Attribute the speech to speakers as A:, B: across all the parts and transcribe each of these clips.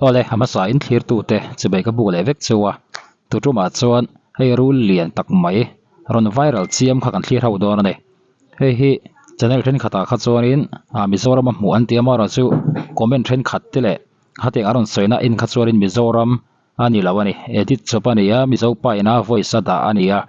A: Awle, a hmasa in thlirtute chibai ka buk leh vek cheu a, tutumah chuan hei rul lian tak mai rawn viral chiam kha kan thlir ho dawn a ni. Hei hi channel thenkhatah kha chuanin ah Mizoram a hmuh an ti a amaherawhchu comment thenkhat te leh hetiang a rawn sawina en kha chuanin Mizoram a ni lo a ni. Edit chawp a ni a, Mizo pa ina voice a dah a ni a.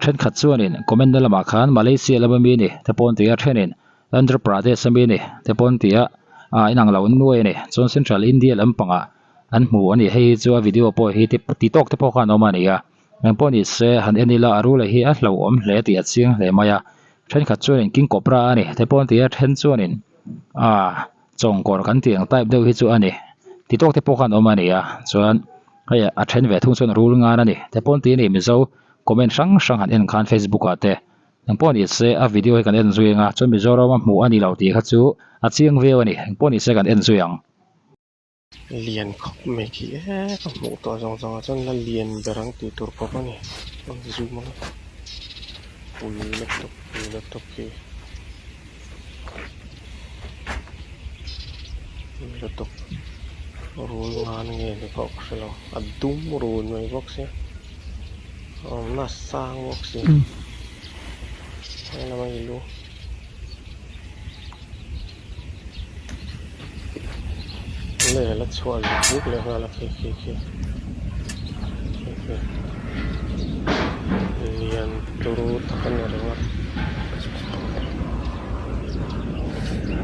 A: Thenkhat chuanin comment na lamah khan Malaysia lama mi ni te pawh an ti a, thenin Andhra Pradesh a mi ni te pawh an ti a, ah inang lo nuai a ni. Chuan Central India lampangah an hmu a ni. Hei hi chu a video pawh hi ti tawk te pawh khan a awm a ni a. Engpawh ni se han en ila a rula hi a hlauhawm hle tih a chiang hle mai a. Thenkhat chuanin King Cobra a ni te pawh an ti a, then chuanin ah Chawngkawr kan tih ang type deuh hi chu a ni. Ti tawk te pawh khan awm a ni a, chuan hei a then ve thung chuan rul ngan a ni. Te pawh an ti a ni Mizo comment hrang hrang han en khan Facebook ah te engpawh ni se a video hi kan en zui ang a, chuan Mizoram a hmuh a ni lo tih kha chu a chiang viau a ni. Engpawh ni se kan en zui ang.
B: Lian khawp mai khi e ka hmuh tawh zawng zawng ah chuan la lian ber ang tih tur khawp a ni a zoom ang pui lutuk pui lutuk hi pui lutuk rul ngan nge ni pawh ka hrelo a dum run mai bawk sia a awmna a sang bawk si helam a ilu. Lei la chhuah zuk zuk leh nghal a khi khi khi khi khi lian turu tak a ni reng a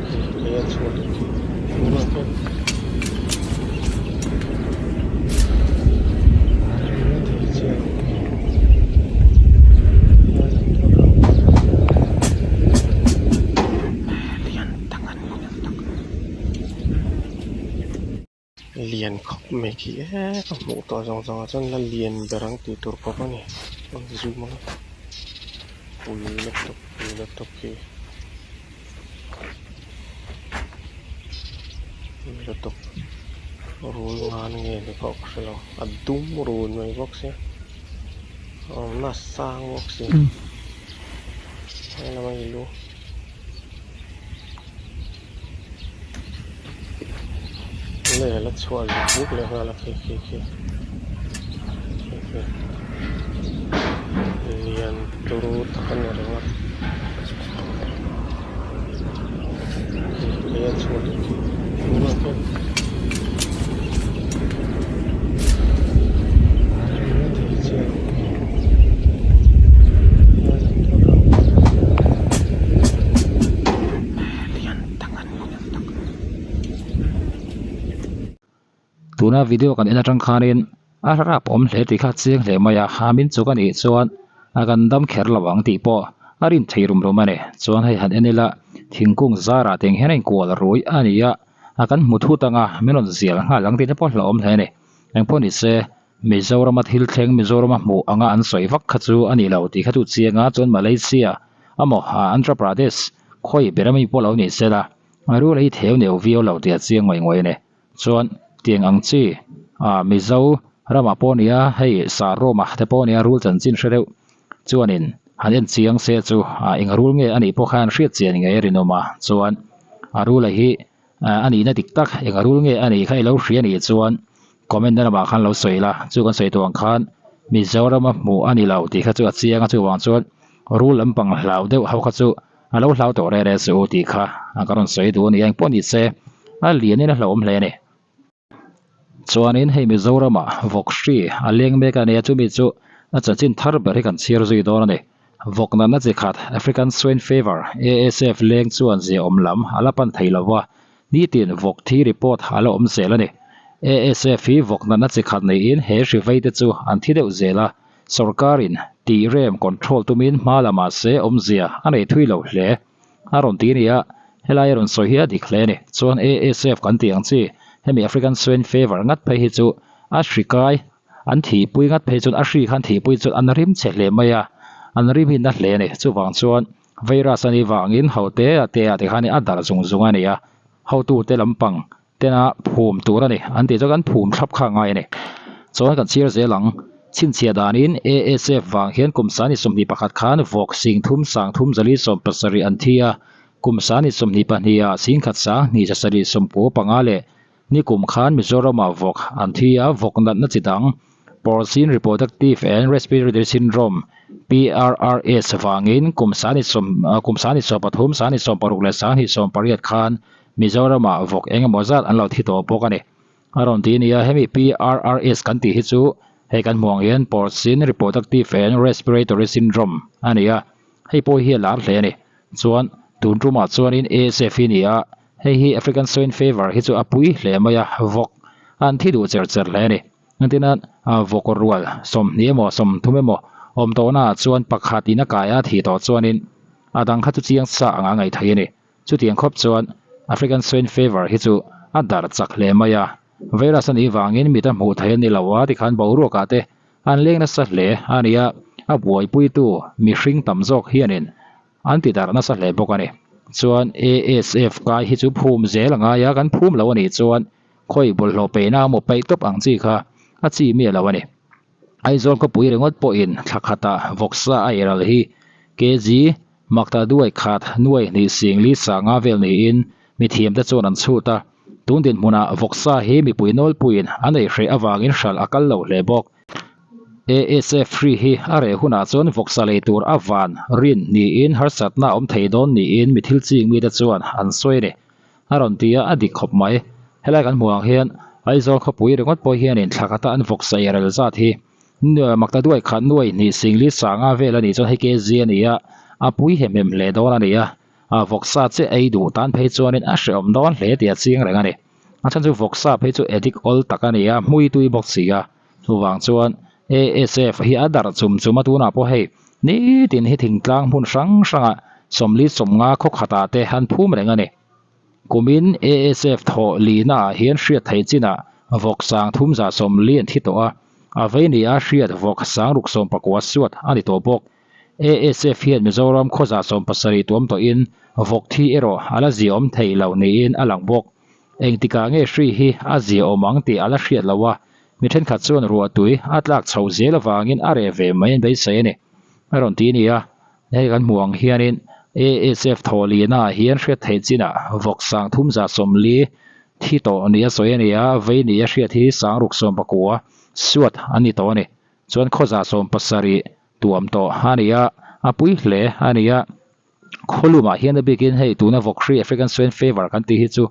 B: khi lei a chhuah leh khi tunah khian thei chiah lo. Lian khawp mai khi e ka hmuh tawh zawng zawng ah chuan la lian ber ang tih tur khawp a ni a zoom ang pui lutuk pui lutuk hi pui lutuk rul ngan nge ni pawh ka hrelo a dum run mai bawk sia a awmna a sang bawk si helam a ilu. Lei la chhuah zuk zuk leh nghal a khi khi khi khi khi lian turu tak a ni reng a khi lei a chhuah leh khi tunah khian thei chiah lo.
A: Tuna video kan en atang khanin a rap awm hle tih kha a chiang hle mai a, a min chuk a nih chuan a kan dam kher lo ang tih pawh a rin thei rum rum a ni. Chuan hei han en ila thingkung zarah teng hian a inkual rui a ni a, a kan hmu thut ang a, min rawn zial nghal ang tih te pawh a hlauhawm hle a ni. Engpawh ni se Mizorama thil thleng Mizorama hmuh anga an sawi vak kha chu a ni lo tih kha chu chiang a, chuan Malaysia amaw Andhra Pradesh khawi ber ami pawh lo ni sela a rul hi theu neu viau lo tih a chiang ngawih ngawih a ni. Chuan tiang ang chi ah Mizo ramah pawh nia hei Saroma te pawh nia rul chanchin hre deuh chuanin han en chiang se chu ah eng rul nge a nih pawh khan hriat chian ngei a rinawm a, chuan a rula hi a nihna dik tak eng rul nge a nih kha i lo hria nih chuan comment na lamah khan lo sawi la chu kan sawi tawh ang khan Mizoram a hmuh a ni lo tih kha chu a chiang a chuvang chuan rul lampang hlau deuh ho kha chu a lo hlau tawh reh reh suh u tih kha ka rawn sawi duh a ni a engpawh ni se a lianin a hlauhawm hle a ni. Chuanin hei Mizoramah vawk hri a leng mek a nia chumi chu a chanchin thar ber hi kan chhiar zui dawn a ni. Vawk natna chi khat African Swine Fever, ASF, leng chuan ziaawm lam a la pan thei lo va, nitin vawk thi report a la awm zel a ni. ASF hi vawk natna chi khat neiin he hri vei te chu an thi deuh zel a, sorkarin tih rem control tumin hma la mahse awmzia a nei thui lo hle. A rawn ti a ni a, helai a rawn sawi hi a dik hle a ni. Chuan ASF kan tih ang chi, hemi African Swine Fever ngat phei hi chu a hri kai an thihpui ngat phei chuan a hri khan thihpui chuan an rim chhe hle mai a, an rim hi na hle a ni. Chuvang chuan virus a nih vangin ho te a te ah tikhan a darh zung zung a ni a, hotute lampang tena phum tur a ni an tih chuan kan phum thlap kha a ngai a ni. Chuan kan chhiar zel ang, chhinchhiah danin ASF vang hian kum sani 21 khan vawk 30 30 77 an thi a, kum sani 22 ah 10 sang 2 7 95 leh. Nikum khan Mizoramah vawk an thi a, vawk natna chi dang Porcine Reproductive and Respiratory Syndrome, PRRS, vangin kum kum 2023, 2026 leh 2028 khan Mizoramah vawk eng emaw zat an lo thi tawh bawk a ni. A rawn ti nia, hemi PRRS kan tih hi chu hei kan hmuh ang hian Porcine Reproductive and Respiratory Syndrome a ni a, hei pawh hi a lar hle a ni. Chuan tun tumah chuanin ASF hi a ni a, hei hi African Swine Fever hi chu a pui hle mai a, vawk an thi duh cher cher hle a ni. Engtin a vawk rual 20 emaw 30 emaw awm tawhnaah chuan pakhat in a kai a thih tawh chuanin a dang kha chu chiang sa anga ngaih theih a ni. Chutiang khawp chuan African Swine Fever hi chu a darh chak hle mai a, virus a nih vangin mit a hmuh theih a ni lo a tikhan boruakah te an leng nasa hle a ni a, a buaipuitu mihring tam zawk hianin an ti darh nasa hle bawk a ni. Chuan ASF kai hi chu phum zel a ngai a, kan phum lo a nih chuan khawi bawlhhlawh peihna a maw paih tawp ang chi kha a chi miah lo a ni. Aizawl khawpui ringawt pawhin thla khatah vawksa a eiral hi kg Makta duai khat nuai hnih sing li sanga vel niin mithiamte chuan an chhut a, tun dinhmunah vawksa hi mipui nawlpuiin an ei hreh avangin hralh a kal lo hle bawk. ASF hri hi a reh hunah chuan vawksa lei tur a van rin niin harsatna a awm thei dawn niin mi thil ching mite chuan an sawi a ni. A rawn ti a, a dik khawp mai. Helai kan hmuh ang hian Aizawl khawpui ringawt pawh hianin thla khata an vawksa ei rel zat hi Makta duai khat nuai hnih singli sanga vel a nih chuan hei kg a ni a, a pui hem hem hle dawn a ni a, a vawksa che ei duh tan phei chuanin a hrehawm dawn hle tih a chiang reng a ni. A chhan chu vawksa phei chu addict awl tak a ni a, hmui tui bawk si a, chuvang chuan ASF hi a darh chum chum a tunah pawh hei nitin hi thingtlang hmun hrang hrangah 40 50 khaw khatah te an phum reng a ni. Kumin ASF thawh lihna ah hian hriat theih chinah vawk sang thum za 40 an thi tawh a, a vei ni a hriat vawk sang ruk 19 suat a ni tawh bawk. ASF hian Mizoram khaw za 70 tuam tawhin vawk thi erawh a la ziaawm thei lo niin a lang bawk. Engtikah nge hri hi a ziaawm ang tih a la hriat lo a, mi thenkhat chuan ruahtui a tlak chhoh zel avangin a reh ve mai an beisei a ni. A rawn ti nia. Hei kan hmuh ang hianin ASF thawhlihna ah hian hriat theih chinah vawk sang thum za 40 thi tawh ni a sawi a ni a, vei ni a hriat hi sang ruk 19 suat a ni tawh a ni. Chuan khaw za 70 tuam tawh a ni a, a pui hle a ni a. Khawlumah hian a bikin hei tuna vawk hri African Swine Fever kan tih hi chu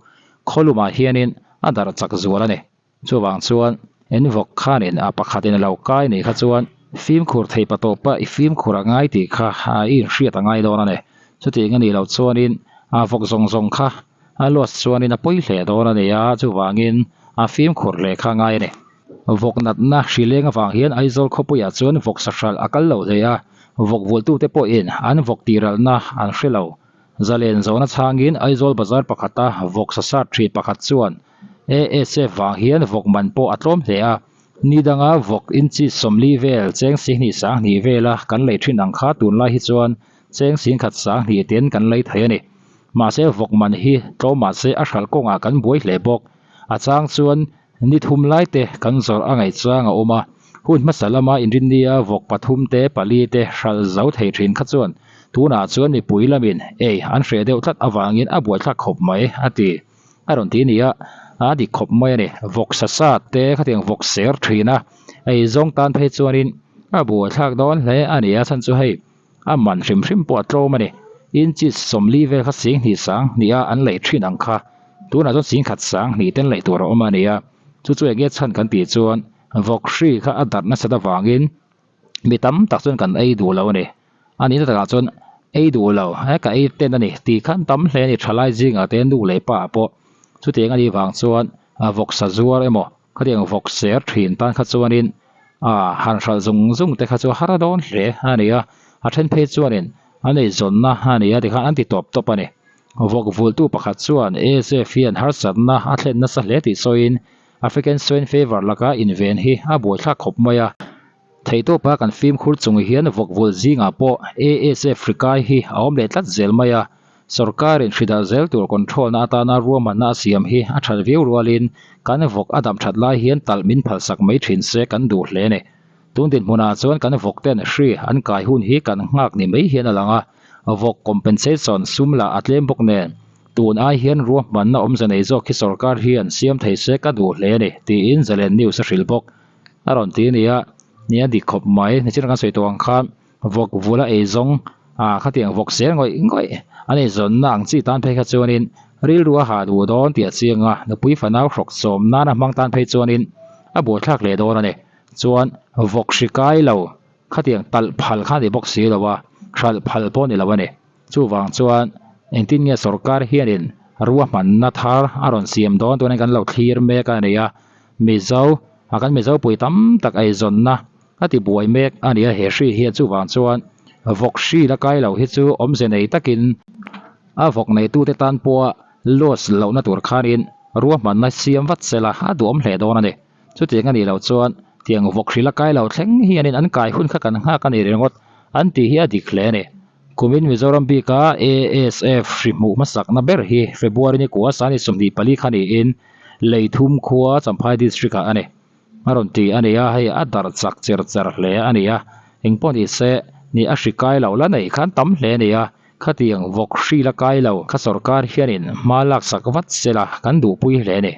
A: khawlumah hianin a darh chak zual a ni. Chuvang chuan in vawk khanin a pakhatin a lo kai nih kha chuan fimkhur thei pa tawh pah i fimkhur a ngai tih kha i inhriat a ngai dawn a ni. Chutiang a nih loh chuanin a vawk zawng zawng kha a loss chuanin a pawi hle dawn a ni a, chuvangin a fimkhur hle kha a ngai a ni. Vawk natna hri leng avang hian Aizawl khawpuiah chuan vawk sahral a kal lo hle a, vawk vultute pawhin an vawk tiralhna an hre lo. Zalen zawhna chhangin Aizawl bazar pakhata vawk sasat ṭhin pakhat chuan ASF vang hian vawk man pawh a tlawm hle a, ni danga vawk inchi 40 vel cheng 20 20 vela kan lei ṭhin ang kha tunlai hi chuan cheng 10 20 ten kan lei thei a ni. Mahse vawk man hi tlawm mahse a hralh kawngah kan buai hle bawk. A chang chuan Ni thum lai te kan zawrh a ngaih chang a awm a, hun hmasa lama inrinnia vawk pathum te pali te hralh zo thei thin kha chuan tunah chuan mipui lamin ei an hreh deuh tlat avangin a buaithlak khawp mai a ti. A rawn ti nia, a dik khawp mai a ni. Vawk sa sa te khatiang vawk ser thin a, ei zawng tan phei chuanin a buaithlak dawn hle a ni a chhan chu hei a man hrim hrim pawh a tlawm a ni. Inches 40 vel kha 20 20 a an leih thin ang kha. Tunah chuan 10 20 ten leih tur a awm a ni a, chu chu enge chhan kan tih chuan vawk hri kha a darh nasat avangin mi tam tak chuan kan ei duh lo a ni. A nihna takah chuan ei duh lo, he ka ei ten a ni tih khan tam hle a ni thalai zingah te nu leh pa ah pawh chutiang a nih vang chuan vawk sa zuar emaw khatiang vawk ser thin tan kha chuanin han hralh zung zung te kha chu a har dawn hle a ni a, a then phei chuanin an eizawnna a ni a tikhan an ti tawp tawp a ni. Vawk vultu pakhat chuan ASF hian harsatna a thlen nasa hle tih sawiin African Swine Fever laka inven hi a buaithlak khawp mai a. Theihtawpa kan fimkhur chung hian vawk vul zingah pawh ASF hrikai hi a awm leh tlat zel mai a. Sorkarin hridarh zel tur control na atana ruahmanna a siam hi a that viau rualin kan vawk a dam that lai hian talh min phalsak mai thin se kan duh hle a ni. Tun dinhmunah chuan kan vawk ten hri an kai hun hi kan nghak ni mai hian a lang a, vawk compensation sum lah a tlem bawk nen. Tun ai hian ruahmanna awmze nei zawk hi sorkar hian siam thei se ka duh hle a ni, tiin Zalen News a hrilh bawk. A rawn ti a ni a, ni a dik khawp mai. Nichina kan sawi tawh ang khan vawk vula ei zawng ah khatiang vawk sel ngawih ngawih an ei zawnna ang chi tan phei kha chuanin rilru a hah duh dawn tih a chiang a, nupui fanau hrawk sawm nana hmang tan phei chuanin a buaithlak leh dawn a ni. Chuan vawk hri kai lo khatiang talh phal kha a ni bawk si lo a, hralh phal pawh a ni lo a ni. Chuvang chuan engtin nge sorkar hianin ruahmanna thar a rawn siam dawn tunin kan lo thlir mek a ni a, Mizo a kan Mizo pui tam tak eizawnna a ti buai mek a ni a he hri hian chuvang chuan vawk hri la kai lo hi chu awmze nei takin a vawk neitute tan pawha loss lohna tur khanin ruahmanna siam vat sela a duhawm hle dawn a ni. Chutiang a nih loh chuan tiang vawk hri la kai lo thleng hianin an kai hun kha kan nghak a ni ringawt an tih hi a dik hle a ni. Kumin Mizoram bika ASF hri hmuh hmasakna ber hi February ni kua sani 24 kha niin Leithum khua Champhai District ah a ni. A rawn ti a ni a, hei a darh chak cher cher hle a ni a, engpawh ni se ni a hri kai lo la neih khan tam hle a ni a, khatiang vawk hri la kai lo kha sawrkar hianin hma laksak vat sela kan duhpui hle a ni.